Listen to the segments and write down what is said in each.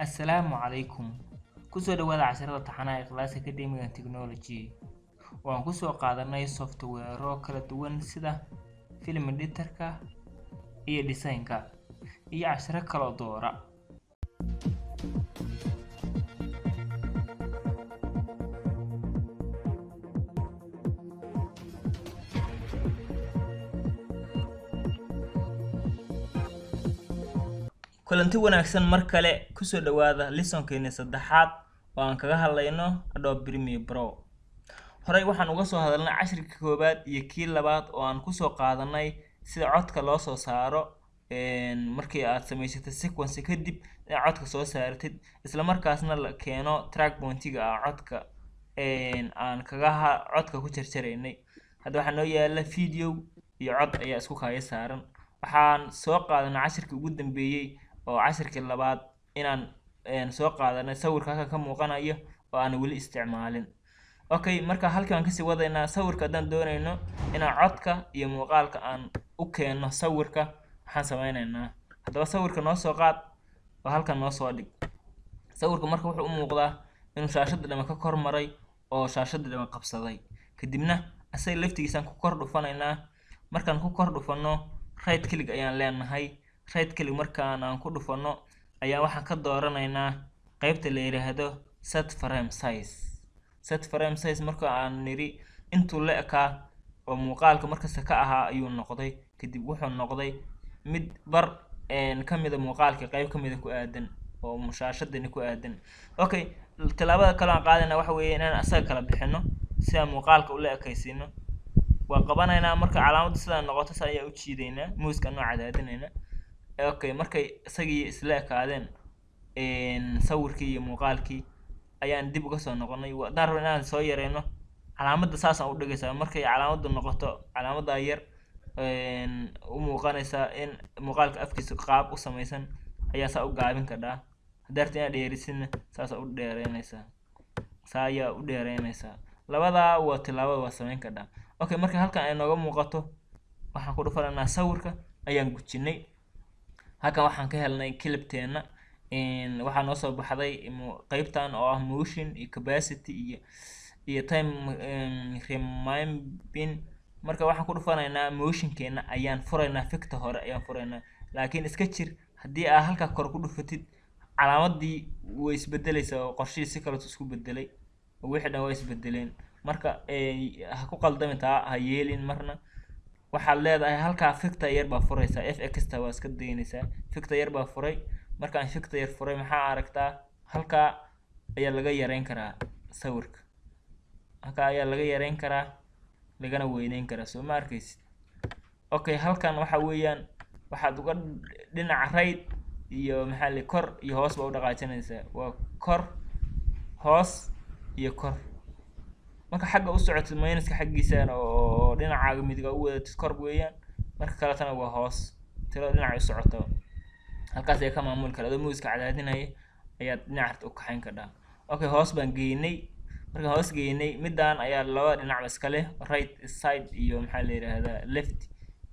Assalaamu calaykum. Kusoo dhawaada casharada taxanaha Ikhlaas Academy and Technology, oo aan kusoo qaadanay software-o kala duwan sida film editor-ka iyo design-ka iyo casharo kaloo doora. Kulanti wanaagsan, mar kale kusoo dhawaada lesson-keeni saddexaad oo aan kaga hadlayno Adobe Premiere Pro. Horey waxaan uga soo hadalnay cashirka koowaad iyo kii labaad oo aan kusoo qaadanay sida codka loo soo saaro markii aad samaysatay sequence kadib inaad codka soo saartid, isla markaasna la keeno track point-iga ah codka aan kaga codka ku jarjaraynay. Hadda waxaa noo yaala video iyo cod ayaa isku kaaya saaran. Waxaan soo qaadanay cashirkii ugu dambeeyey oo cashirkii labaad inaan soo qaadanay sawirka halkan ka muuqanayo oo aan weli isticmaalin. Okay, marka halkii waan kasii wadaynaa. Sawirka haddaan doonayno inaan codka iyo muuqaalka aan u keenno sawirka, waxaan sameynaynaa, haddaba sawirka noo soo qaad oo halkan noo soo dhig. Sawirka marka wuxuu u muuqdaa inuu shaashadda dhame ka kor maray oo shaashadda dhame qabsaday. Kadibna asaga laftigiisaan ku kor dhufanaynaa. Markaan ku kor dhufanno, right click ayaan leenahay. Right click markaan aan ku dhufanno ayaa waxaan ka dooranaynaa qeybta la yiraahdo set frame size. Set frame size marka aan niri, intuu la ekaa oo muuqaalka markasta ka ahaa ayuu noqday. Kadib wuxuu noqday mid bar kamida muuqaalka, qeyb kamida ku aadan oo shaashadani ku aadan. Okay, tallaabada kale aan qaadayna waxa weeye inaan asaga kala bixino si aan muuqaalka ula ekaysiino. Waan qabanaynaa. Marka calaamadda sidaa noqoto, sa ayaa u jiidaynaa, mouse-ka anoo cadaadinayna. Okay, markay isagii isla ekaadeen sawirkii iyo muuqaalkii, ayaan dib uga soo noqonay. Haddaan rabno inaan soo yareyno, calaamadda saasaan u dhigaysaa. Markay calaamaddu noqoto calaamaddaa yar u muuqanaysaa in muuqaalka afkiisa qaab u samaysan ayaa saa u gaabin kadhaa. Haddaa rabtid inaad dheerisidna, saasaa u dheereynaysaa, saa ayaa u dheereynaysaa. Labadaa waa tilaabada waa samayn kadhaa. Okay, marka halkan ay nooga muuqato, waxaan ku dhufanaynaa sawirka ayaan gujinay. Halkan waxaan ka helnay clip-teena. Waxaa noo soo baxday qeybtan oo ah motion iyo opacity iyo time remapping. Marka waxaan ku dhufanaynaa motion-keena ayaan furaynaa, ficta hore ayaan furaynaa. Laakiin iska jir, haddii aa halkaa kore ku dhufatid, calaamadii way isbedeleysaa oo qorshihii si kaleeto isku bedelay oo wixii dhan way isbedeleen. Marka ha ku qaldami, taa ha yeelin marna. Waxaad leedahay halkaa ficta yar baa furaysaa, FX ta waa iska daynaysaa. Ficta yar baa furay. Markaan ficta yar furay, maxaa aragtaa? Halkaa ayaa laga yareyn karaa sawirka, halkaa ayaa laga yareyn karaa, lagana weyneyn karaa, soo ma arkaysid? Okay, halkan waxa weeyaan waxaad uga dhinaca right iyo maxaa la kor iyo hoos baa u dhaqaajinaysaa. Waa kor, hoos iyo kor. Marka xagga u socotid minus-ka xaggiisana oo dhinacaaga midiga u wadatid, kor weeyaan. Marka kaletana waa hoos. Tirada dhinaca u socoto halkaas ayaa ka maamuli kara. Adoo mouse-ka cadaadinaya ayaad dhinaca rabta u kaxayn kadhaa. Okay, hoos baan geynay. Markaan hoos geynay, midaan ayaa labada dhinacba iska leh, right side iyo maxaa la yiraahdaa, left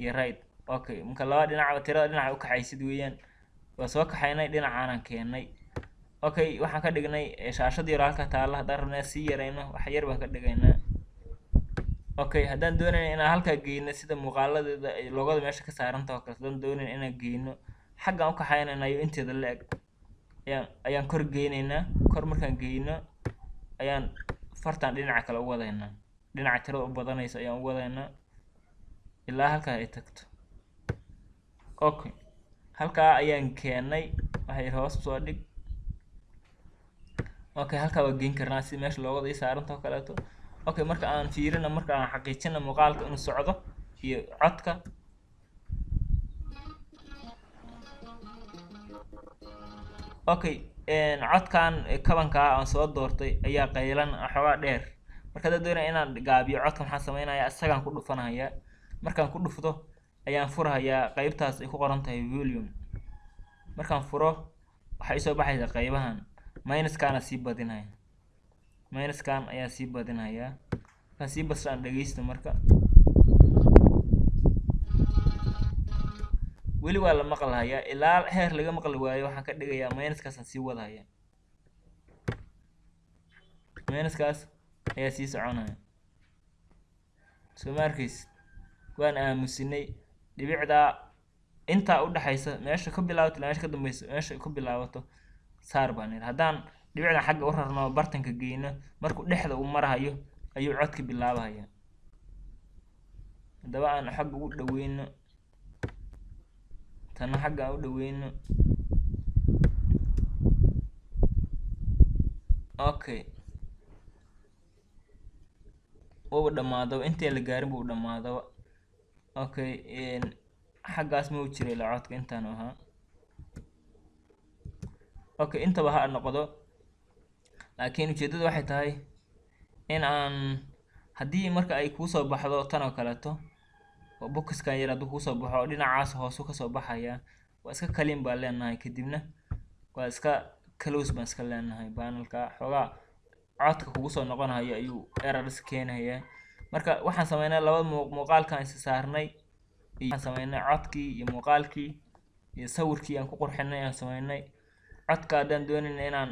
iyo right. Okay, marka labada dhinacba tirada dhinaca u kaxaysid weeyaan. Waa soo kaxaynay, dhinacaanaan keennay. Okay, waxaan ka dhignay shaashad yar halka taalla. Haddaan rabnaa sii yarayno, wax yar baan ka dhigaynaa. Okay, haddaan doonayna inaan halkaa geyno sida muuqaaladeeda ay logo-da meesha ka saaranta oo kale, haddaan doonayna inaan geyno, xaggaan u kaxaynaynayo inteeda la eg ayaan kor geynaynaa. Kor markaan geyno ayaan fartan dhinaca kale u wadaynaa, dhinaca tirada u badanaysa ayaan u wadaynaa ilaa halkaa ay tagto. Okay, halkaa ayaan keenay. Waxa yar hoos soo dhig. Okay, halkaa waa geyn karnaa si meesha logo-da ii saaranta oo kaleeto. Okay, marka aan fiirino, marka aan xaqiijino muuqaalka inuu socdo iyo codka. Okay, codkan kabankaa aan soo doortay ayaa qaylan xoogaa dheer. Marka haddaan doonaya inaan gaabiyo codka, maxaan sameynayaa? Isagaan ku dhufanayaa. Markaan ku dhufto ayaan furahayaa qeybtaas ay ku qoran tahay volume. Markaan furo, waxaa isoo baxaysa qeybahan. Minus-kaana sii badinaya, minus-kan ayaa sii badinayaa. Markaan sii badsho, aan dhegeysto. Marka Weli waa la maqlahayaa ilaa heer laga maqli waayo. Waxaan ka dhigayaa minuskaasaan sii wadahaya, minuskaas ayaa sii soconaya. Soo ma arkaysid? Waan aamusinay. Dhibicdaa intaa u dhaxaysa meesha ka bilaabato ilaa meesha ka dambeysa, meesha ka bilaabato saar baan nidhi. Haddaan dhibicdan xagga u rarno, bartanka geyno, markuu dhexda uu marahayo ayuu codka bilaabahaya. Haddaba aan xagga ugu dhaweyno, tana xagga aan u dhaweyno. Okay, wuuba dhamaadaba, intii la gaarin buu dhamaadaba. Okay, xaggaas ma u jiray ilaa codka intaan ahaa. Okay, intaba ha noqdo, laakiin ujeedada waxay tahay in aan haddii marka ay kuusoo baxdo tan oo kaleeto oo boxkan yar hadduu kuusoo baxo oo dhinacaas hoosu kasoo baxaya, waa iska clean baan leenahay, kadibna waa iska close baan iska leenahay panelka. Xoogaa codka kugu soo noqonayo ayuu errors keenayaa. Marka waxaan sameynay laba muuqaalkan isa saarnay, waxaan sameynay codkii iyo muuqaalkii iyo sawirkii aan ku qurxinay aan sameynay. Codka haddaan doonayna inaan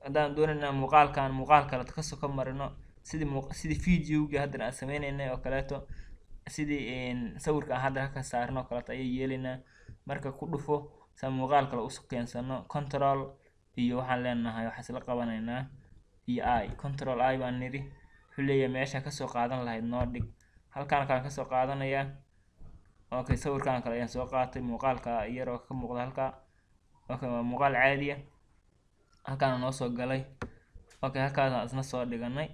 haddaan doonayna inaan muuqaalkan muuqaal kaleeto kasoo ka marino, sidii sidii videogii haddana aan sameynaynay oo kaleeto, sidii sawirka aan hadda halka saarno oo kaleeto ayay yeelaynaa. Marka ku dhufo sa muuqaal kale usu keensano. Control iyo waxaan leenahay, waxaan isla qabanaynaa iyo I, control I baan nidhi. Wuxuu leeyahay meesha kasoo qaadan lahayd noo dhig. Halkaan kale kasoo qaadanayaa. Okay, sawirkan kale ayaan soo qaatay, muuqaalka yar oo ka muuqda halkaa. Okay, waa muuqaal caadiya, halkaana noo soo galay. Okay, halkaasaan isna soo dhiganay.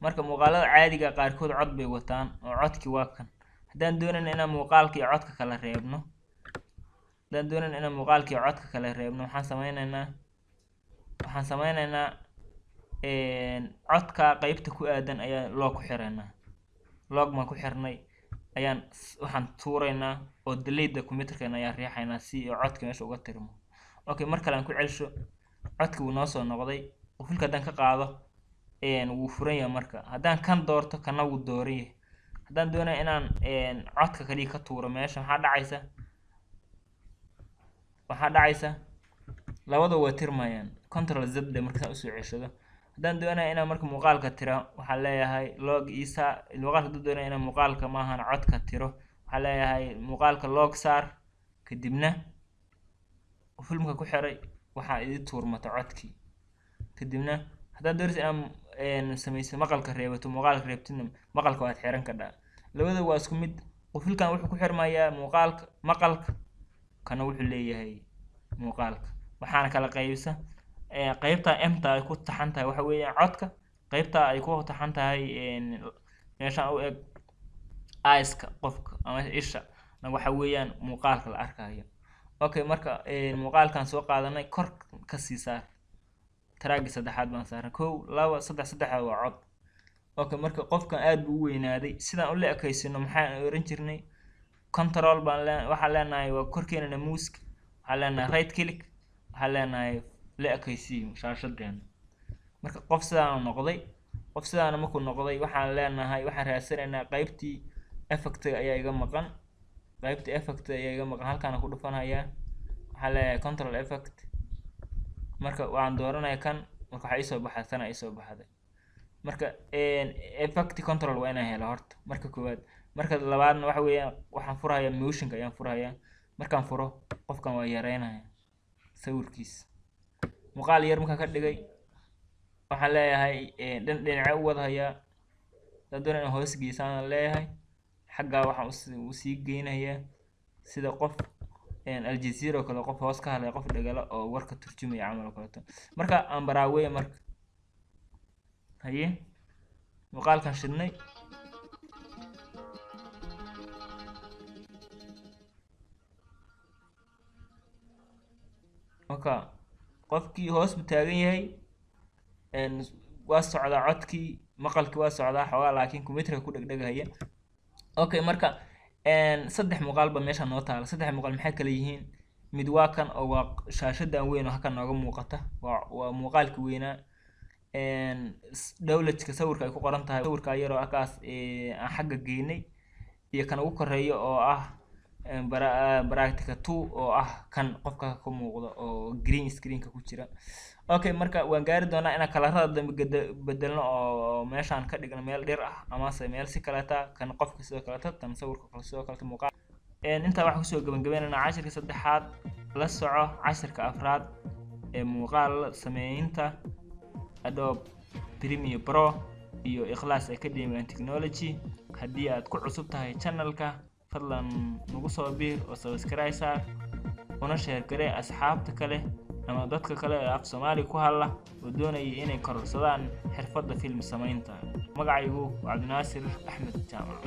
Marka muuqaalada caadiga qaarkood cod bay wataan, oo codki waa kan. Haddaan doonayna inaan muuqaalka iyo codka kala reebno, haddaan doonayna inaan muuqaalka iyo codka kala reebno, waxaan sameyneynaa, codka qeybta ku aadan ayaa lock ku xireynaa. Lock baan ku xirnay ayaan waxaan tuureynaa oo delete computerkeena ayaan riixaynaa si codka meesha uga tirmo. Okay, mar kale aan ku celsho. Codki wuu noo soo noqday. Qufulka haddaan ka qaado, wuu furan yahay. Marka haddaan kan doorto, kana wuu dooran yahay. Haddaan doonayo inaan codka kaliya ka tuuro meesha, maxaa dhacaysa? Waxaa dhacaysa labada waa tirmayaan. Control Z dhe marka saan usoo ceshado. Haddaan doonayo inaan marka muuqaalka tiro, waxaan leeyahay lock isa muuqaalka. Haddaan doonayo inaan muuqaalka maahan codka tiro, waxaan leeyahay muuqaalka lock saar, kadibna filmka ku xiray waxaa idin tuurmata codkii. Kadibna haddaad doonaysa inaad samayso maqalka reebato, muuqaalka reebtidna, maqalka waad xiran kadhaa. Labada waa isku mid. Qufulkan wuxuu ku xirmayaa muuqaalka, maqalka kana wuxuu leeyahay muuqaalka. Waxaana kala qaybsa qeybta emta ay ku taxan tahay waxa weeyaan codka, qeybta ay ku taxan tahay meeshaan u eg eyes-ka qofka ama isha waxa weeyaan muuqaalka la arkayo. Okay, marka muuqaalkan soo qaadanay kor ka sii saar. Track saddexaad baan saaray, kow, laba, saddex. Saddexda waa cod. Okay, marka qofkan aad buu u weynaaday. Sidaan ula ekaysino maxaan oran jirnay? Control baan waxaan leenahay, waa korkeenana muuska, waxaan leenahay right click, waxaan leenahay la ekaysiiyo shaashadeena. Marka qof sidaanu noqday, qof sidaana markuu noqday, waxaan leenahay, waxaan raadsanaynaa qeybtii effectiga ayaa iga maqan. Qeybtii effect ayaa iga maqan, halkaana ku dhufanayaa. Waxaan leeyahay control effect. Marka waxaan dooranaya kan. Marka waxaa iisoo baxday tana iisoo baxday. Marka effect control waa inaan helo horta marka koowaad. Marka labaadna waxa weeyaan waxaan furahayaa motionka ayaan furahayaa. Markaan furo, qofkan waa yareynaya sawirkiisa. Muuqaal yar markaan ka dhigay, waxaan leeyahay dhan dhinace u wadhayaa. Haddaan doonayo inaan hoos geysaan, leeyahay xaggaa waxaan usii geynayaa sida qof Aljazeera oo kale, qof hoos ka hadlaya, qof dhagala oo warka turjumaya camal oo kaleeto. Marka aan baraaweya. Marka haye, muuqaalkan shidnay. Marka qofkii hoos buu taagan yahay, waa socdaa codkii, maqalkii waa socdaa xoogaa, laakiin computerka ku dhegdhegahaya. Okay, marka saddex muuqaal ba meesha noo taala. Saddex muuqaal maxay kala yihiin? Mid waa kan oo waa shaashadan weyn oo halkan nooga muuqata, waa muuqaalka weynaa. Dowladka sawirka ay ku qoran tahay, sawirka yaroo halkaas aan xagga geynay, iyo kan ugu koreeyo oo ah Practice 2 oo ah kan qofka ka muuqda oo green screenka ku jira. Okay, marka waan gaari doonaa inaan colorada dambe bedelno oo meeshaan ka dhigno meel dhir ah amase meel si kaleeta, kan qofka sidoo kaleeta, tan sawirka kale sidoo kaleeta muuqaal. Intaa waxaan kusoo gabagabaynaynaa cashirka saddexaad. La soco cashirka afraad ee muuqaal sameynta Adobe Premiere Pro iyo Ikhlaas Academy and Technology. Haddii aad ku cusub tahay channelka, fadlan nagu soo biir oo subscribe saar, una share garee asxaabta kale ama dadka kale ee af Soomaali ku hadla oo doonaya inay kororsadaan xirfadda film samaynta. Magacaygu waa Cabdinaasir Axmed Jaamac.